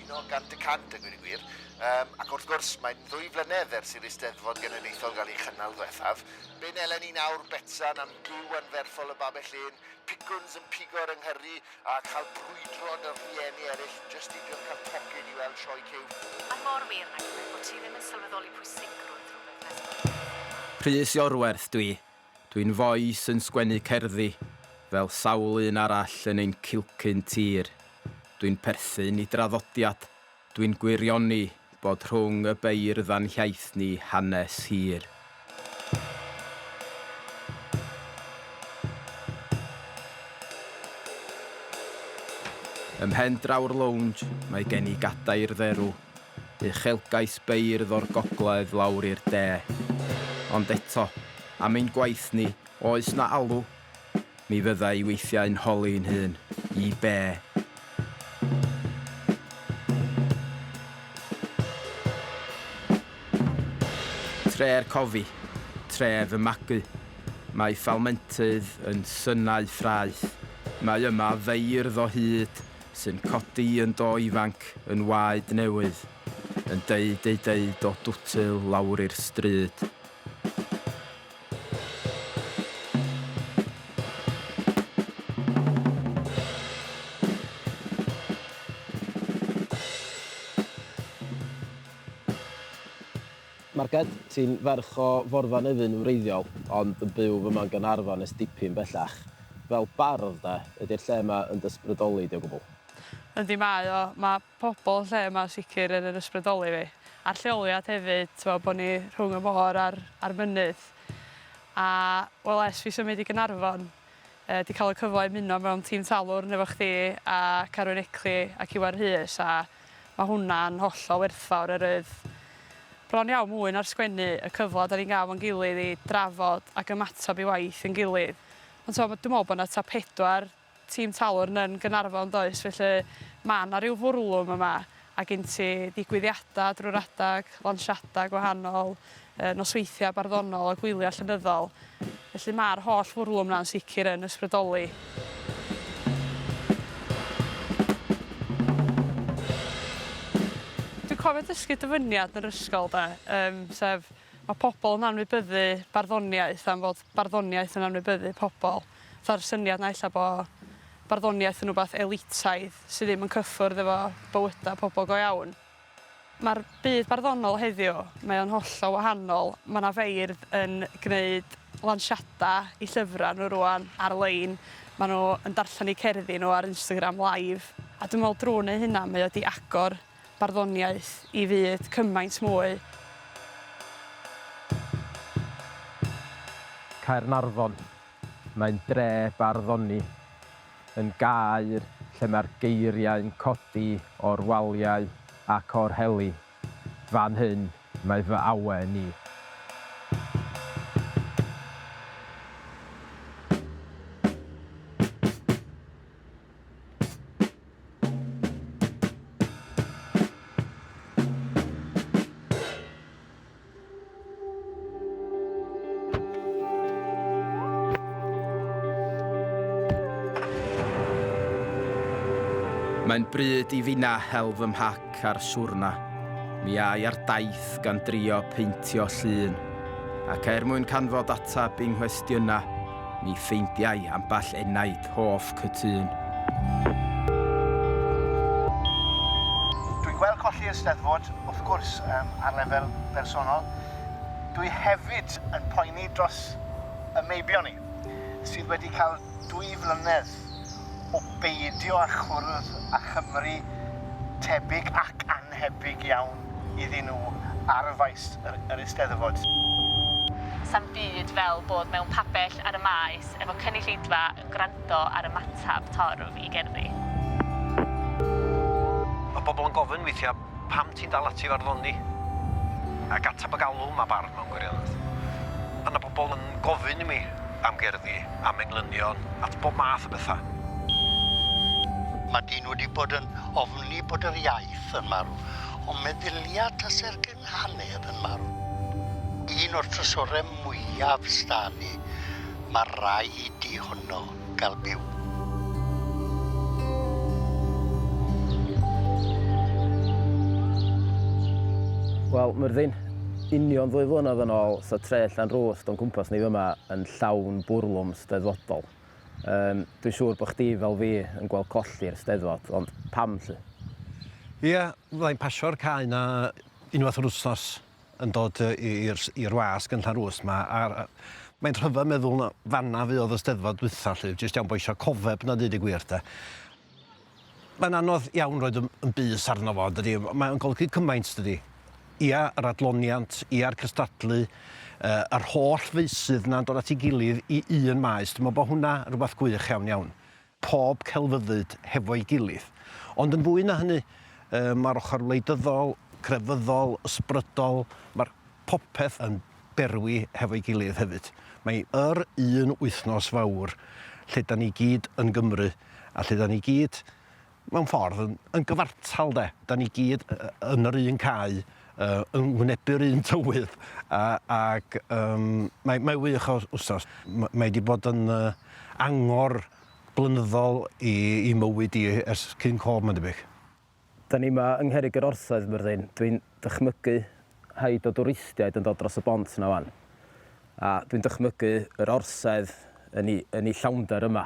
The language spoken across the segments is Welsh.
cytuno 100% a gweud y gwir. Um, ac wrth gwrs, mae'n ddwy flynedd ers i'r Eisteddfod Genedlaethol gael ei chynnal ddwethaf. Be nelen ni nawr, Betsan, am giw anferthol y Babell Lên, picwns yn pigo ar yng nghyri a cael brwydro 'da rhieni eraill jyst i drio cael tocyn i weld sioe Cyw. Mae mor wir nag yw e bod ti ddim yn sylweddoli pwysigrwydd rhywbeth nes bod e ddim yma. Rhys Iorwerth dwi. Dwi'n foi sy'n sgwennu cerddi, fel sawl un arall yn ein cilcyn tir. Dwi'n perthyn i draddodiad. Dwi'n gwirioni bod rhwng y beirdd a'n hiaith ni hanes hir. Ym mhen draw'r lownj, mae gen i gadair dderw. Uchelgais beirdd o'r gogledd lawr i'r de. Ond eto, am ein gwaith ni, oes 'na alw? Mi fydda i weithiau'n holi'n hun, i be? Tre'r Cofi, tref y magu. Mae ffalmentydd yn synau ffraeth. Mae yma feirdd o hyd sy'n codi yn do ifanc yn waed newydd, yn deud eu deud o dwtyl lawr i'r stryd. Marged, ti'n ferch o Forfa Nefyn yn wreiddiol, ond yn byw fyma yn Gaernarfon ers dipyn bellach. Fel bardd de, ydi'r lle yma yn dy ysbrydoli di o gwbl? Yndi mae o. Mae pobl y lle yma sicr yn yr ysbrydoli fi. A'r lleoliad hefyd, t'mo' bo' ni rhwng y môr a'r a'r mynydd. A wel ers fi symud i Gaernarfon yy 'di ca'l y cyfle i ymuno mewn tîm talwrn efo chdi a Carwyn Eckley ac Iwan Rhys a Mae hwnna'n hollol werthfawr oherwydd bron iawn mwy na'r sgwennu, y cyfle 'da ni'n gael efo'n gilydd i drafod ac ymateb i waith ein gilydd. Ond t'mo' dwi'n meddwl bod 'na tua pedwar tîm talwrn yn Gaernarfon does, felly ma' 'na ryw fwrlwm yma a gen ti ddigwyddiadau drwy'r adeg, lansiadau gwahanol, nosweithiau barddonol a gwyliau llenyddol. Felly mae'r holl fwrlwm 'na yn sicr yn ysbrydoli. Dwi'n cofio dysgu dyfyniad yn yr ysgol 'de, yym sef ma' pobl yn anwybyddu barddoniaeth am fod barddoniaeth yn anwybyddu pobl. Fatha'r syniad 'na ella bo' barddoniaeth yn wbath elitaidd sy ddim yn cyffwrdd efo bywyda pobl go iawn. Mae'r byd barddonol heddiw, mae o'n hollol wahanol. Mae 'na feirdd yn gwneud lansiadau eu llyfrau nhw rŵan ar-lein. Maen nhw yn darllen eu cerddi nhw ar Instagram Live. A dwi'n meddwl drwy wneud hynna mae o 'di agor barddoniaeth i fyd cymaint mwy. Caernarfon. Mae'n dre barddoni. Yn gaer lle mae'r geiriau'n codi o'r waliau ac o'r heli. Fan hyn mae fy awen i. Mae'n bryd i finna hel fy mhac ar siwrna. Mi a i ar daith gan drio peintio llun. Ac er mwyn canfod ateb i nghwestiyna, mi ffeindiai ambell enaid hoff cytûn. Dwi'n gweld colli y Steddfod, wrth gwrs, um, ar lefel bersonol. Dwi hefyd yn poeni dros y meibion ni, sydd wedi cael dwy flynedd o beidio â chwrdd â Chymry tebyg ac annhebyg iawn iddyn nhw ar faes yr, yr Eisteddfod. Sa'm byd fel bod mewn pabell ar y maes efo cynulleidfa yn gwrando ar ymateb torf i gerddi. Mae bobl yn gofyn weithiau, pam ti'n dal ati i farddoni? Ac ateb y galw mae bardd mewn gwirionedd. Mae yna bobl yn gofyn i mi am gerddi, am englynion, at bob math o bethau. Mae dyn wedi bod yn ofni bod yr iaith yn marw, ond meddylia tase'r gynghanedd yn marw. Un o'r trysorau mwyaf sda ni, mae rhaid i honno gael byw. Wel, Myrddin, union ddwy flynedd yn ôl, sa tre Llanrwst o'n cwmpas ni fyma yn llawn bwrlwm steddfodol. Um, dwi'n siŵr bod chdi fel fi yn gweld colli'r steddfod, ond pam lly? Ie, yeah, fyddai'n pasio'r cae na unwaith yr wythnos yn dod i'r wasg yn Llanrwst 'ma a mae'n rhyfedd meddwl na fanna fuodd y Steddfod dwytha 'lly, jyst iawn bo' isio cofeb na deud y gwir 'de. Mae'n anodd iawn roid 'yn 'yn bys arno fo yndydi? Mae'n golygu cymaint dydi? Ia, yr adloniant, ia'r cystadlu, yy yr holl feysydd 'na'n dod at 'i gilydd i un maes, dwi me'wl bo' hwnna rwbath gwych iawn iawn. Pob celfyddyd hefo'i gilydd. Ond yn fwy na hynny, yy ma'r ochr wleidyddol, crefyddol, ysbrydol, ma'r popeth yn berwi hefo'i gilydd hefyd. Mae yr un wythnos fawr lle 'dan ni gyd yn Gymry a lle 'dan ni gyd mewn ffordd yn yn gyfartal 'de. 'Dan ni gyd yn yr un cae yy yn wynebu'r un tywydd a ag yym mae mae wych o wsos. M- mae 'di bod yn yy angor blynyddol i i mywyd i ers cyn cof mae'n debyg. Da ni 'ma yng Ngherrig yr Orsedd, Myrddin. Dwi'n dychmygu haid o dwristiaid yn dod dros y bont 'na 'wan. A dwi'n dychmygu yr orsedd yn 'i yn 'i llawnder yma.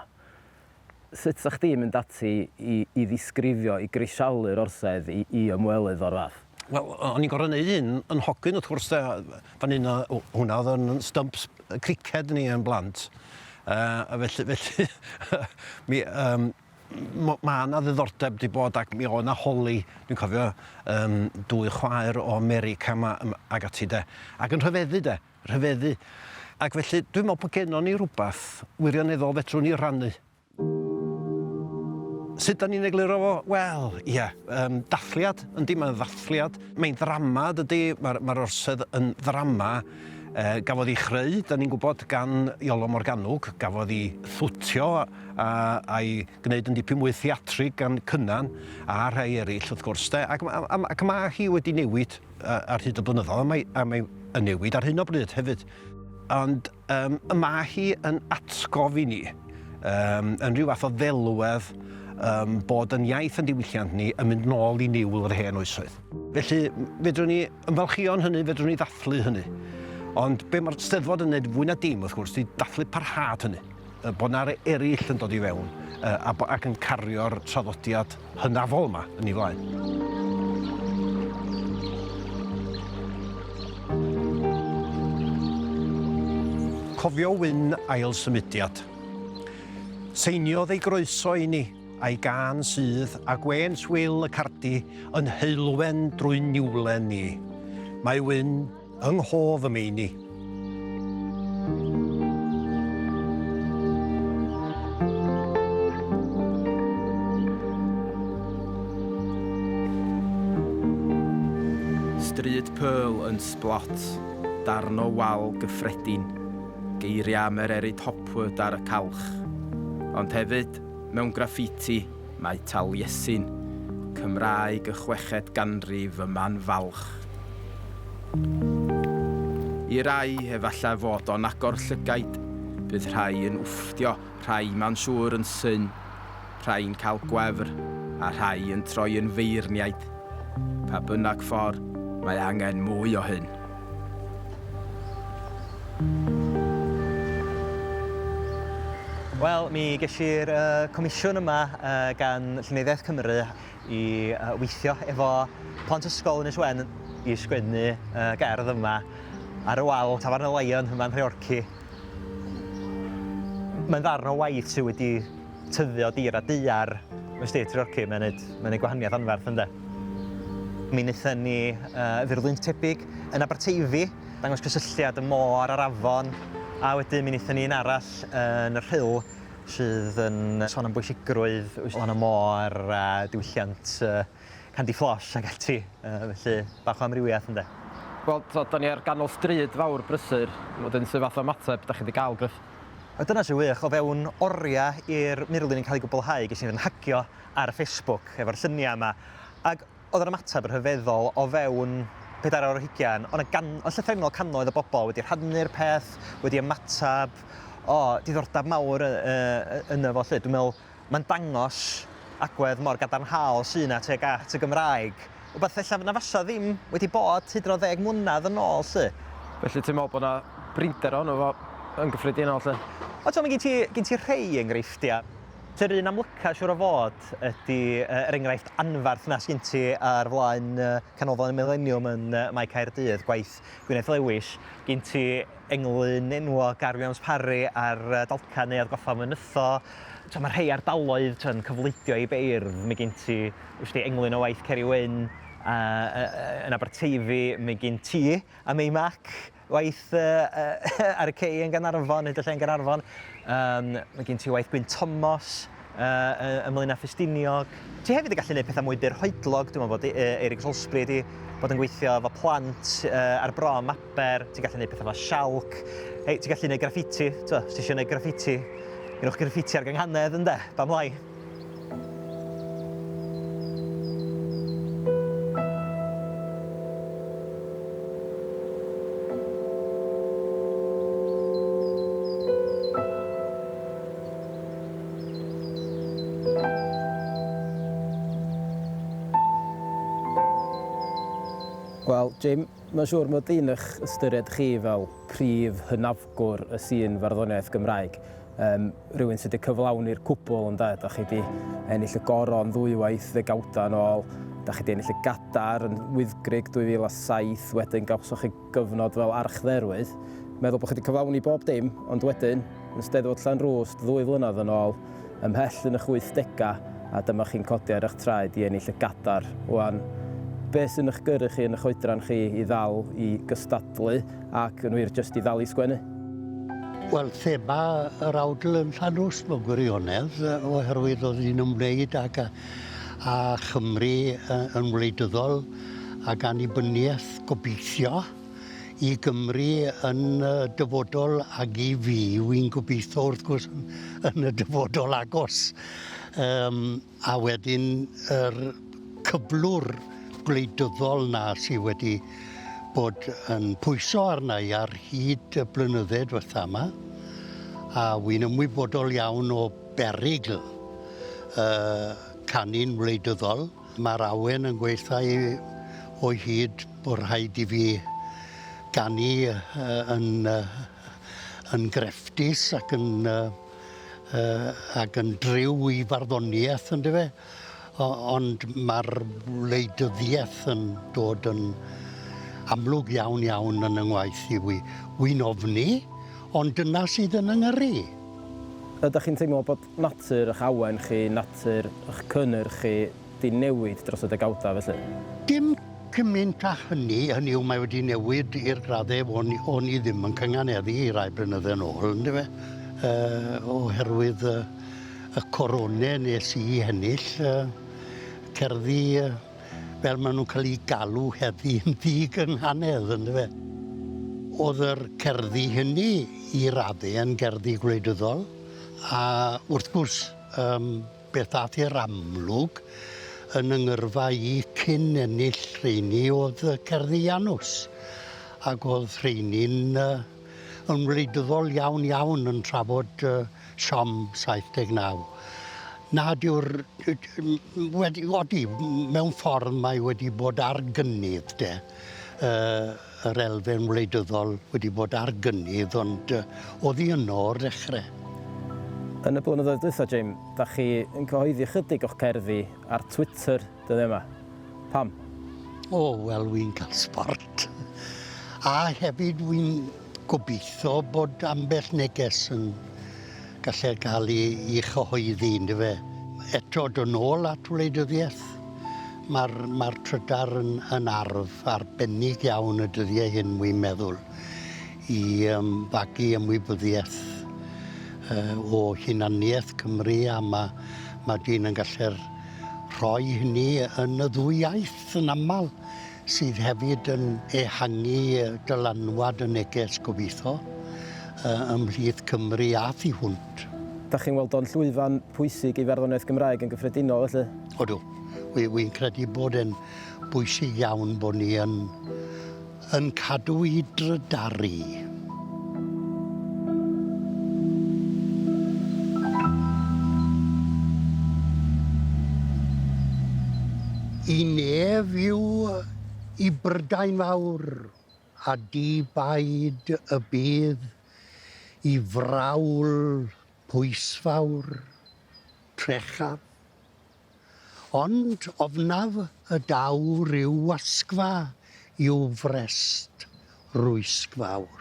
Sut 'sa chdi'n mynd ati i i ddisgrifio, i grisialu'r orsedd i i ymwelydd o'r fath? Wel, o'n i'n gorfod neud hyn yn hogyn wrth gwrs de, fan hyn o- hwnna oedd yn stumps criced ni yn blant. Yy a felly felly mi yym ma' 'na ddiddordeb 'di bod ac mi oedd 'na holi, dwi'n cofio yym dwy chwaer o America 'ma yym ag ati de, ac yn rhyfeddu de, rhyfeddu. Ac felly dwi'n meddwl bod gennon ni rywbeth wirioneddol fedrwn ni rannu. Sut 'dan ni'n egluro fo? Wel, ie, yym dathliad, yndi, mae'n ddathliad. Mae'n ddrama, dydy, mae'r ma orsedd yn ddrama e, gafodd ei chreu, 'dan ni'n gwybod, gan Iolo Morganwg, gafodd ei thwtio a, a'i gwneud yn dipyn mwy theatrig gan Cynan a rhai eraill, wrth gwrs, de. Ac, ac, ac mae hi wedi newid ar hyd y blynyddoedd, a mae, a mae yn newid ar hyn o bryd hefyd. Ond um, y mae hi yn atgof i ni, um, yn rhyw fath o ddelwedd um, bod yn iaith yn diwylliant ni yn mynd nôl i niwl yr hen oesoedd. Felly, fedrwn ni ymfalchïo'n hynny, fedrwn ni ddathlu hynny. Ond be mae'r Steddfod yn neud fwy na dim, wrth gwrs, di dathlu parhad hynny. Bod 'na eraill yn dod i fewn a ac yn cario'r traddodiad hynafol yma yn ei flaen. Cofio Wyn ail symudiad. Seiniodd ei groeso i ni, a'i gân sydd, a gwên swil y cardi yn heulwen drwy niwlen ni. Mae Wyn Yng nghof y meini. Stryd Pearl yn Sblot, darn o wal gyffredin, geiriau am Ererid Hopwood ar y calch. Ond hefyd, mewn graffiti, Mae Taliesin, Cymraeg y chweched ganrif yma'n falch. I rai, efallai fod o'n agor llygaid, bydd rhai yn wfftio, rhai ma'n siŵr yn syn, rhai'n cael gwefr, a rhai yn troi yn feirniaid. Pa bynnag ffordd, mae angen mwy o hyn. Wel, mi ges i'r uh, comisiwn yma uh, gan Llenyddiaeth Cymru i uh, weithio efo plant ysgol Ynys Wen i sgwennu uh, gerdd yma ar y wal Tafarn y Lion yma yn Nhreorci. Mae'n ddarn o waith sydd wedi tyfu o dir a daear, wsti, Treorci, mae'n neud, mae'n neud gwahaniaeth anferth ynde. Mi wnaethon ni uh, furlun tebyg yn Aberteifi, dangos cysylltiad y môr a'r afon, a wedyn mi wnaethon ni un arall yn y Rhyl sydd yn sôn am bwysigrwydd lan y môr a diwylliant uh, candy floss ac ati, uh, felly bach o amrywiaeth ynde. Wel, so, da ni ar ganol stryd fawr brysur, wedyn sut fath o ymateb da chi wedi gael, Gruff? A dyna sy'n wych, o fewn oriau i'r murlun yn cael ei gwblhau, ges i fy nhagio ar Facebook efo'r lluniau yma, ac oedd yr ymateb yn rhyfeddol o fewn pedair awr ar hugain, oedd 'na gan- yn llythrennol cannoedd o bobl wedi rhannu'r peth, wedi ymateb, o, diddordeb mawr yno fo 'lly. Dwi'n meddwl mae'n dangos agwedd mor gadarnhaol sy 'na tuag at y Gymraeg. Wbath ella na fasa ddim wedi bod hyd yn oed ddeg mlynedd yn ôl 'lly. Felly ti'n meddwl bod 'na brinder ohono fo yn gyffredinol 'lly? O t'mo' ma' gin ti gin ti rhei enghreifftia'. Yr un amlyca siŵr o fod ydi yr enghraifft anferth 'na sgin ti ar flaen Canolfan y Mileniwm yn Mae Caerdydd, gwaith Gwyneth Lewis. Gin ti englyn enwog ar Williams Parry ar dalcan Neuadd Goffa Mynytho. T'mo' ma' rhei ardaloedd t'o' yn cyfleidio i beirdd. Mi gin ti wsti englyn o waith Ceri Wyn yn Aberteifi, mi gin ti a Mei Mac waith ar y cei yn Gaernarfon, hyd y lle yn Gaernarfon. Mae gen ti waith Gwyn Thomas ym Mlaenau Ffestiniog. Ti hefyd yn gallu gwneud pethau mwy byrhoedlog. Dwi'n meddwl bod Eirig Salisbury wedi bod yn gweithio efo plant ar brom Aber. Ti'n gallu gwneud pethau efo sialc. Hei, ti'n gallu gwneud graffiti. T'mo, os ti eisiau gwneud graffiti, gwnewch graffiti ar gynghanedd ynde, pam lai? Wel, Jim, mae'n siŵr mod i'n eich ystyried chi fel prif hynafgwr y sîn farddoniaeth Gymraeg. Yym, rhywun sydd wedi cyflawni'r cwbl ynde, da chi wedi ennill y goron ddwywaith ddegawdau yn ôl, da chi wedi ennill y gadair yn Wyddgrug 2007, wedyn gawsoch chi gyfnod fel archdderwydd. Meddwl bod chi wedi cyflawni bob dim, ond wedyn, yn Steddfod Llanrwst ddwy flynedd yn ôl, ymhell yn eich wythdegau, a dyma chi'n codi ar eich traed i ennill y gadair. Wan, be sy'n eich gyrru chi yn eich oedran chi i ddal i gystadlu ac yn wir jyst i ddal i sgwennu? Wel, thema yr awdl yn Llanrwst mewn gwirionedd, oherwydd oedd hi'n ymwneud ag â Chymru yn wleidyddol ac annibyniaeth gobeithio i Gymru yn y dyfodol ag i fi, wy'n gobeithio wrth gwrs yn y dyfodol agos. Um, A wedyn yr cyflwr gwleidyddol 'na sy wedi bod yn pwyso arna i ar hyd y blynydde dwetha 'ma. A wi'n ymwybodol iawn o berygl y canu'n wleidyddol. Ma'r awen yn gweutha i o hyd bo' rhaid i fi ganu yn yn grefftus ac yn ac yn driw i farddoniaeth yndyfe? Ond mae'r wleidyddiaeth yn dod yn amlwg iawn iawn yn 'y ngwaith i. Wi, wi'n ofni, ond dyna sydd yn 'y ngyrru. Ydach chi'n teimlo bod natur 'ych awen chi, natur 'ych cynnyrch chi 'di newid dros y degawdau felly? Dim Cymaint â hynny, hynny yw mae wedi newid i'r graddau o'n, o'n i ddim yn cynganeddu i rai blynydde yn ôl, yndyfe? Uh, oherwydd uh, y corone nes i hennill, uh, cerddi uh, fel maen nhw'n cael eu galw heddi yn ddigynghanedd, yndyfe? Oedd yr cerddi hynny i raddau yn gerddi gwleidyddol, a wrth gwrs, um, Beth ddaeth i'r amlwg yn 'y ngyrfa i cyn ennill rheini oedd cerddi Janws, ac oedd rheini'n yn wleidyddol iawn iawn yn trafod siom 79. Nad yw'r... wedi, odi, mewn ffordd mae wedi bod ar gynnydd de, yr elfen wleidyddol wedi bod ar gynnydd, ond oedd hi yno o'r dechrau. Yn y blynyddoedd dwytha, Jim, da chi yn cyhoeddi chydig o'ch cerddi ar Twitter dyddiau yma. Pam? O, wel, wi'n cael sbort. A hefyd wi'n gobeithio bod ambell neges yn gallu gael ei, ei chyhoeddi, yndyfe. Eto, dod nôl at wleidyddiaeth. Mae'r ma trydar yn, yn arf arbennig iawn y dyddiau hyn, wi'n meddwl, i um, fagu ymwybyddiaeth uh, o hunaniaeth Cymru a mae, mae dyn yn gallu'r rhoi hynny yn y ddwy iaith yn aml, sydd hefyd yn ehangu dylanwad y neges gobeithio uh, ymhlith Cymru a thu hwnt. Da chi'n weld o'n llwyfan pwysig i farddoniaeth Gymraeg yn gyffredinol felly? Odw. Wi, wi'n credu bod e'n bwysig iawn bod ni yn, yn cadw i drydaru. I nef yw i Brydain fawr, a di-baid y bydd i frawl pwysfawr trechaf. Ond ofnaf y daw rhyw wasgfa i'w frest rwysgfawr.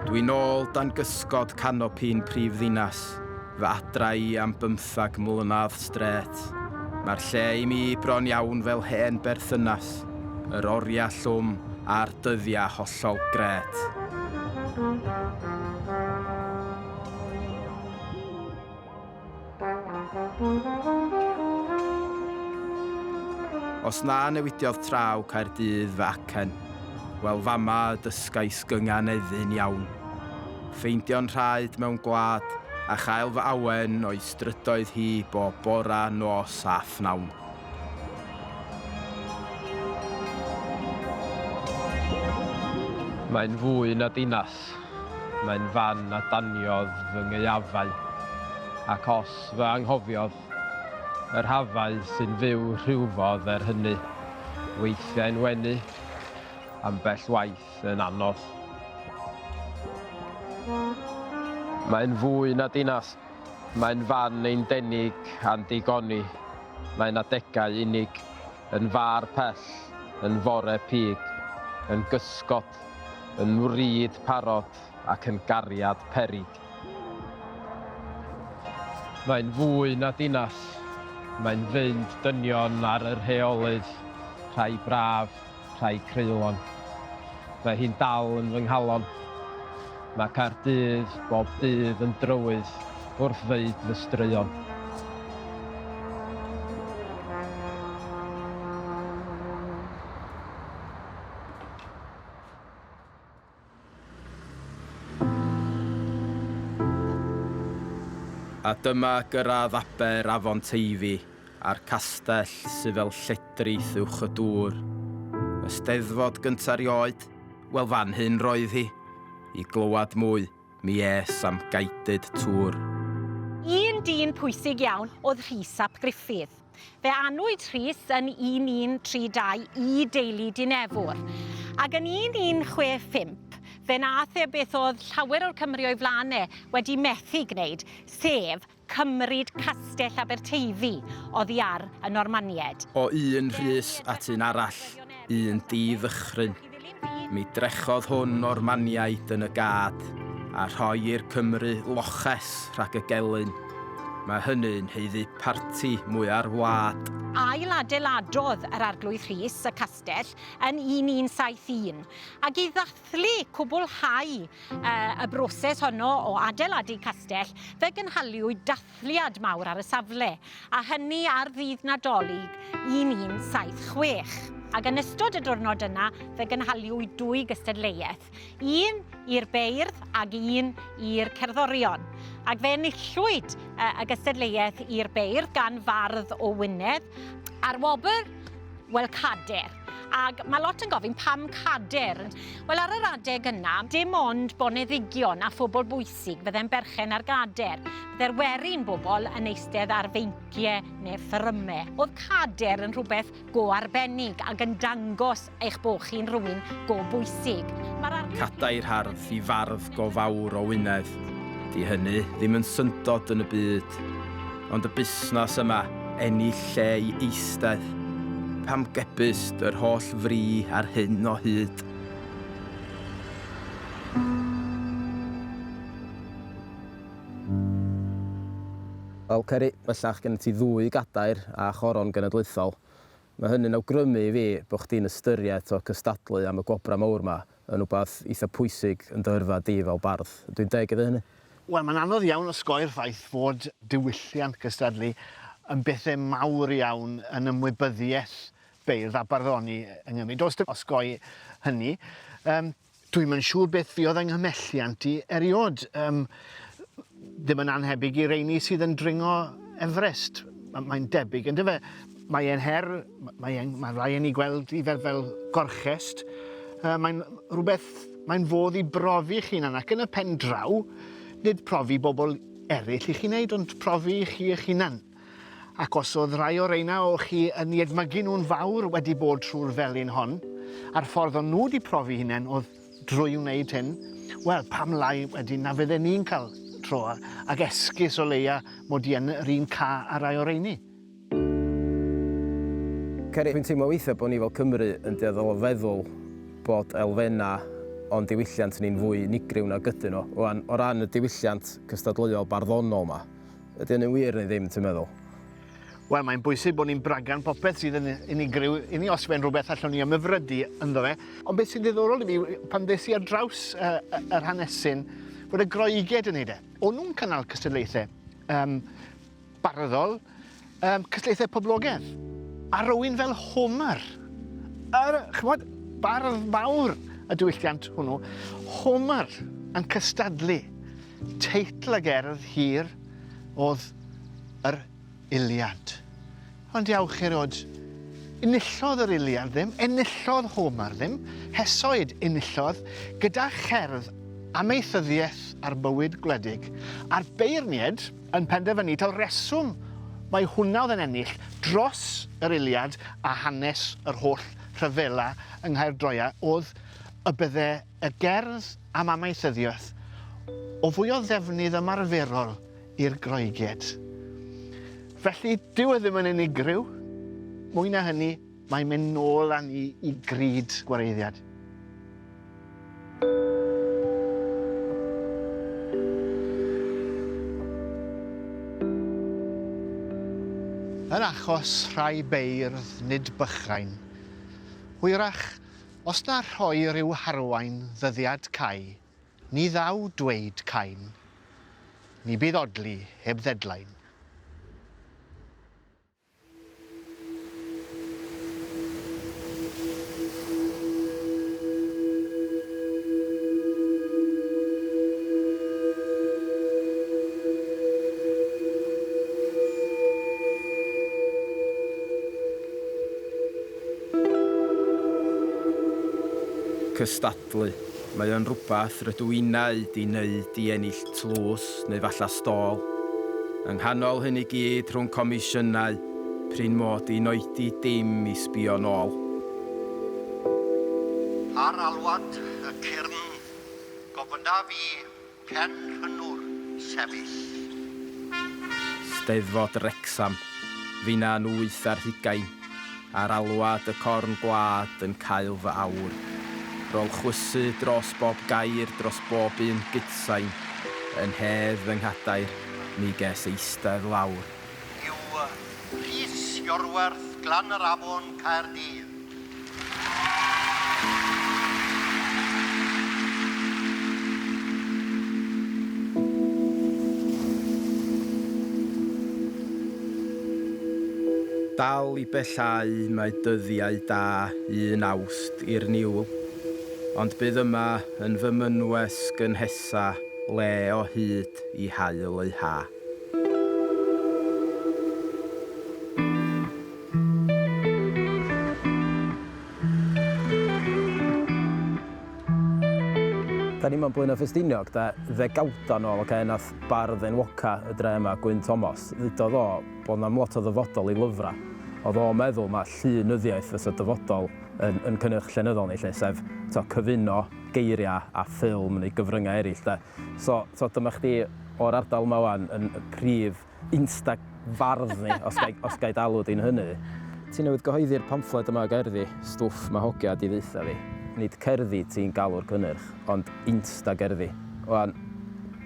Dwi nôl dan gysgod canopi'n prif ddinas, fy adra i am bymthag mlynadd strêt. Mae'r lle i mi bron iawn fel hen berthynas, yr oriau llwm a'r dyddiau hollol grêt. Os na newidiodd traw Caerdydd fy acen, wel fama y dysgais gynganeddu'n iawn. Ffeindio'n rhaed mewn gwlad a chael fy awen o'i strydoedd hi bob bora, nos a phnawn. Mae'n fwy na dinas. Mae'n fan a daniodd fy ngaeafau, ac os fy anghofiodd, yr hafau sy'n fyw rhywfodd er hynny, weithiau'n wenu, ambell waith yn anodd. Mae'n fwy na dinas. Mae'n fan ein denig a'n digoni. Mae'n adegau unig, yn far pell, yn fore pig, yn gysgod, yn wrid parod ac yn gariad perig. Mae'n fwy na dinas. Mae'n fynd dynion ar yr heolydd, rhai braf, rhai creulon. Mae hi'n dal yn fy nghalon. Mae Caerdydd bob dydd yn drywydd wrth ddeud fy straeon. A dyma gyrraedd aber afon Teifi a'r castell sy fel lledrith uwch y dŵr. Y Steddfod gynta 'rioed, wel fan hyn roedd hi. I glywed mwy, mi es am guided tour. Un dyn pwysig iawn oedd Rhys ap Gruffydd. Fe anwyd Rhys yn 1132 i deulu Dinefwr, ac yn 1165 fe nath e beth oedd llawer o'r Cymry o'i flaen e wedi methu gwneud, sef cymryd castell Aberteifi oddi ar y Normanied. O un Rhys at un arall, un di-ddychryn. Mi drechodd hwn Normaniaid yn y gad, a rhoi i'r Cymry loches rhag y gelyn. Mae hynny'n haeddu parti mwya'r wlad. Ail-adeiladodd yr Arglwydd Rhys y castell yn 1171, ac i ddathlu cwblhau y broses honno o adeiladu castell, fe gynhaliwyd dathliad mawr ar y safle, a hynny ar ddydd Nadolig 1176. Ac yn ystod y diwrnod yna, fe gynhaliwyd dwy gystadleuaeth, un i'r beirdd ac un i'r cerddorion. Ac fe enillwyd y gystadleuaeth i'r beirdd gan fardd o Wynedd, a'r wobr, wel, cader. Ac mae lot yn gofyn pam cader? Wel, ar yr adeg yna, dim ond boneddigion a phobl bwysig fydde'n berchen ar gader. Bydde'r werin bobl yn eistedd ar feinciau neu fferymau. Oedd cader yn rhywbeth go arbennig ac yn dangos eich bod chi'n rhywun go bwysig. Mae'r arglwydd... Cadair hardd i fardd go fawr o Wynedd. 'Di hynny ddim yn syndod yn y byd. Ond y busnas yma, ennill lle i eistedd. Pam gebyst yr holl fri ar hyn o hyd? Wel, Ceri, bellach gen ti ddwy gadair a choron genedlaethol. Mae hynny'n awgrymu i fi bod chdi'n ystyried o cystadlu am y gwobrau mawr 'ma yn wbath eitha pwysig yn dy yrfa di fel bardd. Ydw i'n deg i ddeu hynny? Wel, mae'n anodd iawn osgoi'r ffaith fod diwylliant cystadlu yn bethe mawr iawn yn ymwybyddiaeth beirdd a barddoni yng Nghymru. Does dim osgoi hynny. Um, dwi'm yn siŵr beth fuodd yng nghymelliant i eriod. Um, ddim yn anhebyg i reini sydd yn dringo Everest. Mae'n debyg, yn dyfe? Mae e'n her, mae, e'n, mae rai yn ei gweld i fel, fel gorchest. Uh, mae'n rhywbeth Mae'n fodd i brofi'ch hunan ac yn y pen draw, nid profi bobl eraill i chi wneud, ond profi i chi eich hunan. Ac os oedd rhai o'r reina o chi yn i edmygu nhw'n fawr wedi bod trwy'r felin hon, a'r ffordd o'n nhw wedi profi hunain oedd drwy wneud hyn, wel, pam lai wedyn na fydden ni'n cael tro ac esgus o leia mod i yn yr un ca â rai o'r reini. Ceri, dwi'n teimlo weithiau bod ni fel Cymry yn dueddol o feddwl bod elfennau o'n diwylliant ni'n fwy unigryw nag ydyn nhw. Rwan, o ran y diwylliant cystadleuol barddonol 'ma, ydy hynny'n wir neu ddim, ti'n meddwl? Wel, mae'n bwysig bod ni'n bragan popeth sydd yn unigryw i ni, os fe'n rhywbeth allwn ni ymhyfrydu ynddo fe. Ond beth sy'n ddiddorol i fi, pan ddes i ar draws uh, yr hanesyn, fod y Groeged yn neud e. O'n nhw'n cynnal cystadlaethau um, barddol, um, cystadlaethau poblogaidd. A rywun fel Homer, yr, chymod, bardd mawr y diwylliant hwnnw, Homer yn cystadlu. Teitl y gerdd hir oedd yr Iliad. Ond diawch erioed, enillodd yr Iliad ddim, enillodd Homer ddim, Hesoed enillodd gyda cherdd amaethyddiaeth a'r bywyd gwledig, a'r beirniaid yn penderfynu taw reswm mai hwnna oedd yn ennill dros yr Iliad a hanes yr holl rhyfela yng Nghaerdroea oedd y bydde y gerdd am amaethyddiaeth o fwy o ddefnydd ymarferol i'r Groegiaid. Felly, dyw e ddim yn unigryw. Mwy na hynny, mae'n mynd nôl â ni i gryd gwareiddiad. Yn achos rhai beirdd nid bychain, hwyrach, os na rhoi rhyw harwain ddyddiad cau, ni ddaw dweud cain. Ni bydd odli heb ddedlain. Cystadlu. Mae o'n rwbath rydw innau 'di neud i ennill tlws neu falla stôl. Yng nghanol hyn i gyd rhwng comisiynau, prin mod i'n oedi dim i sbio nôl. Ar alwad y cyrn, gofynnaf i Pen Rhynwr sefyll. Steddfod Wrecsam, finna'n 28, ar alwad y corn gwlad yn cael fy awr. Rôl chwysu dros bob gair, dros bob un gytsain, yn hedd fy nghadair, mi ges eistedd lawr. Yw Rhys Iorwerth Glan yr Afon, Caerdydd. Dal i bellhau mae dyddiau da un Awst i'r niwl, ond bydd yma yn fy mynwes gynhesa le o hyd i haul ei ha. Da ni yma yn Blaenau Ffestiniog, de, ddegawda nôl, ocê, nath bardd enwoca y dre yma, Gwyn Thomas, ddudodd o bod 'na'm lot o ddyfodol i lyfra. O'dd o'n meddwl ma' llunyddiaeth fysa dyfodol yn, yn cynnyrch llenyddol ni 'lly, sef, t'o', cyfuno geiria a ffilm neu gyfryngau eraill, de. So, t'o', dyma chdi o'r ardal yma 'wan yn y prif Insta fardd ni, os ga i, os ga i dalw di'n hynny. Ti newydd gyhoeddi'r pamffled yma o gerddi, stwff ma' hogia 'di ddeutha fi. Nid cerddi ti'n galw'r cynnyrch, ond Insta gerddi. Wan,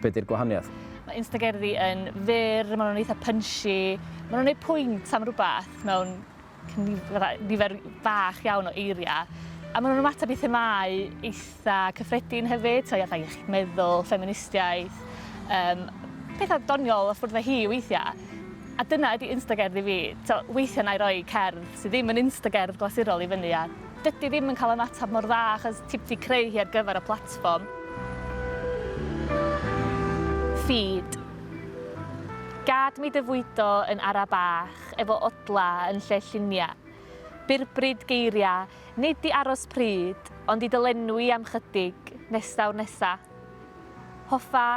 be 'di'r gwahaniaeth? Mae Insta gerddi yn fyr, maen nhw'n eitha punchy, maen nhw'n gwneud pwynt am rhywbeth mewn nifer fach iawn o eiriau. A maen nhw'n ymateb i themâu eitha cyffredin hefyd, so fatha iechyd meddwl, ffeministiaeth. Um, pethau doniol a ffwrdd â hi weithiau. A dyna ydy Instagerdd i fi. So, weithiau na i roi cerdd sydd ddim yn Instagerdd glasurol i fyny a dydy ddim yn cael ymateb mor dda achos ti wedi creu hi ar gyfer y platfform. Feed. Gad mi dy fwydo yn ara bach efo odla yn lle llunia. Byrbryd geiriau, nid i aros pryd, ond i dy lenwi am chydig, nes daw'r nesa. Hoffa,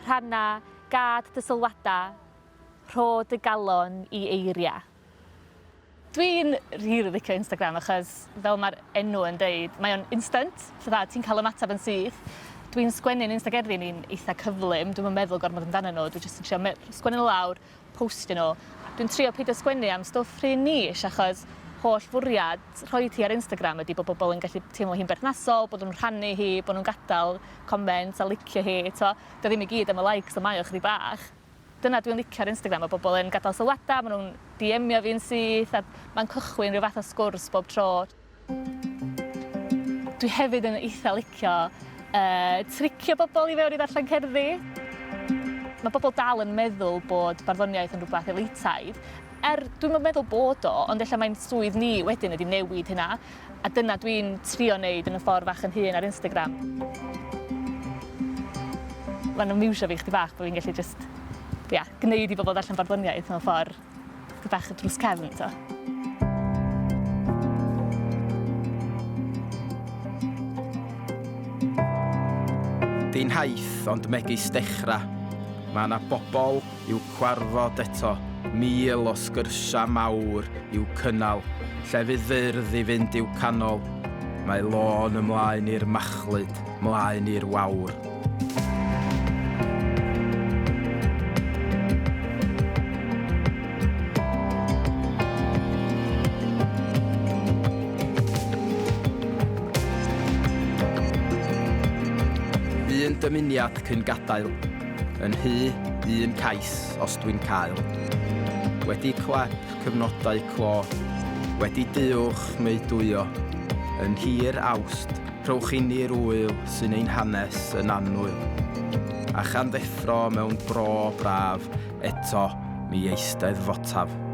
rhanna, gad dy sylwada, rho dy galon i eiria. Dwi'n rili licio Instagram achos fel ma'r enw yn deud mae o'n instant, fatha ti'n cael ymateb yn syth. Dwi'n sgwennu'n Instagerddi ni'n eitha cyflym, dwi'm yn meddwl gormod amdanyn nhw, dwi jyst yn trio sgwennu nhw lawr, postio nhw. Dwi'n trio peidio sgwennu am stwff rhy niche achos holl fwriad rhoid hi ar Instagram ydi bod bobl yn gallu teimlo hi'n berthnasol, bod nhw'n rhannu hi, bod nhw'n gadael comment a licio hi, t'o'. 'Di o ddim i gyd am y likes ond mae o chydig bach. Dyna dwi'n licio ar Instagram, mae bobl yn gadael sylwadau, maen nhw'n DM-io fi'n syth a mae'n cychwyn rhyw fath o sgwrs bob tro. Dwi hefyd yn eitha licio uh, tricio bobl i fewn i ddarllen cerddi. Mae bobl dal yn meddwl bod barddoniaeth yn rhywbeth elitaidd. Er, dwi'm yn meddwl bod o, ond ella mae'n swydd ni wedyn ydy newid hynna. A dyna dwi'n trio neud yn y ffordd fach yn hun ar Instagram. Mae'n amusio fi chdi bach bod fi'n gallu just, ia, gneud i bobl ddarllen barddoniaeth mewn ffordd chdi bach y drws cefn, to. Dyn haith ond megis dechrau. Mae yna bobl i'w cwarfod eto, 1,000 o sgyrsiau mawr i'w cynnal, llefydd fyrdd i fynd i'w canol, mae lôn ymlaen i'r machlud, mlaen i'r wawr. Un dymuniad cyn gadael. Yn nhŷ, un cais os dwi'n cael. Wedi clap cyfnodau clo, wedi duwch meudwyo, yn hir Awst, rhowch inni'r ŵyl sy'n ein hanes yn annwyl. A chan ddeffro mewn bro braf, eto mi eisteddfotaf.